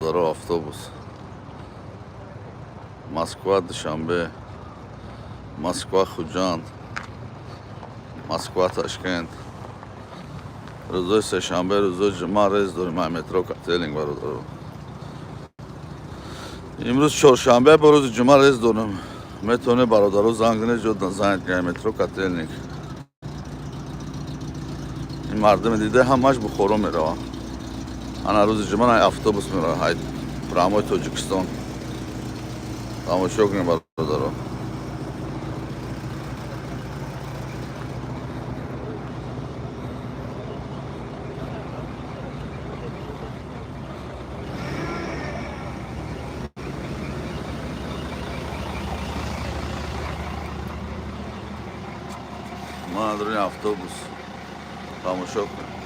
Бародаро, автобус Москва Душанбе, Москва Хуҷанд, Москва Ташкент. Рӯзои сешанбе, рӯзои ҷумъа рейс дорем ай метро Котельник, бародаро. Имрӯз чоршанбе, бо рӯзи ҷумъа рейс дорем. Метавонед, бародаро, занг занед, ҷо занг ай метро Котельник. Ин мардуми дида ҳамаш Бухоро мераванд. Ана, рӯзи ҷумъа ай автобус меравад, ай прямой Тоҷикистон. Тамошо кунед, бародаро. Мана, даруни автобус тамошо кунед.